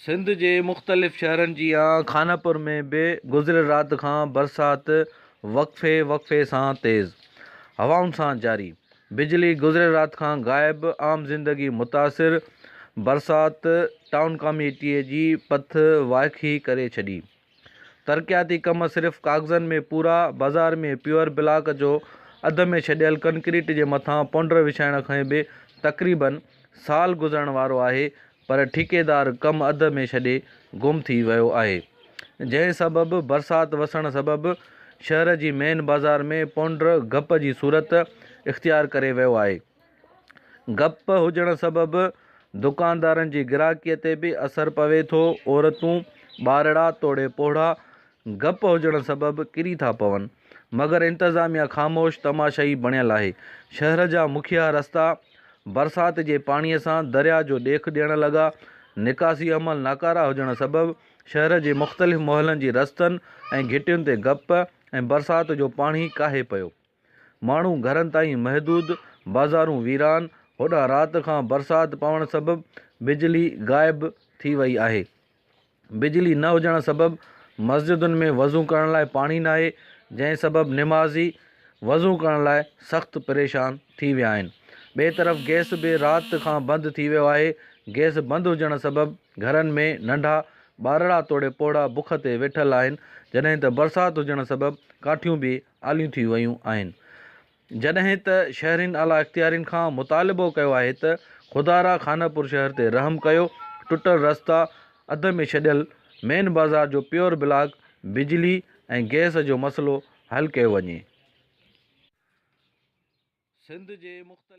سنڌ جي مختلف شهرن جيان خانپور ۾ به گذريل رات کان برسات وقفي وقفي سان تيز هوائن سان جاري، بجلي گذريل رات کان غائب، عام زندگي متاثر، برسات ٽائون ڪاميٽي جي پٿ وائکي ڪري ڇڏي. ترقياتي ڪم صرف ڪاغذن ۾ پورا، بازار ۾ پيور بلاڪ جو اڌ ۾ ڇڏيل ڪنڪريٽ جي مٿان پونڊر وڇائڻ کي به تقريبن سال گذرڻ وارو آهي پر ٺيڪيدار ڪم اڌ ۾ ڇڏي گم ٿي ويو آهي جنهن سبب برسات وسڻ سبب شهر جي مين بازار ۾ پونڊر گپ جي صورت اختيار ڪري ويو آهي. گپ هجڻ سبب دڪاندارن جي گراهڪيء تي به اثر پوي ٿو، عورتون، ٻارڙا توڙي پوڙها گپ هجڻ سبب ڪري ٿا پون، مگر انتظاميا خاموش تماشائي بڻيل آهي، شهر جا مکيه رستا برسات جي پاڻي سان درياء جو ڏيک ڏيڻ لڳا، نڪاسي عمل ناڪاره هجڻ سبب شهر جي مختلف محلن جي رستن ۽ گهٽين تي گپ ۽ برسات جو پاڻي ڪاهي پيو. ماڻهو گهرن تائين محدود، بازارون ويران، هوڏانهن رات کان برسات پوڻ سبب بجلي غائب ٿي وئي آهي، بجلي نه هجڻ سبب مسجدن ۾ وضو ڪرڻ لاء پاڻي ناهي، جنهن سبب نمازي وضو ڪرڻ لاء سخت پريشان ٿي ويا آهن، ٻئي طرف گئس به رات کان بند ٿي ويو آهي، گئس بند هجڻ سبب گهرن ۾ ننڍا ٻارڙا توڙي پوڙها بک تي ويٺل آهن، جڏهن ته برسات هجڻ سبب ڪاٺيون به آليون ٿي ويون آهن جڏهن ته شهرين اعليٰ اختيارين کان مطالبو ڪيو آهي ته خدارا خانپور شهر تي رحم ڪيو ٽٽل رستا اڌ ۾ ڇڏيل مين بازار جو پيور بلاڪ بجلي ۽ گئس جو مسئلو حل ڪيو وڃي. سنڌ جي مختلف.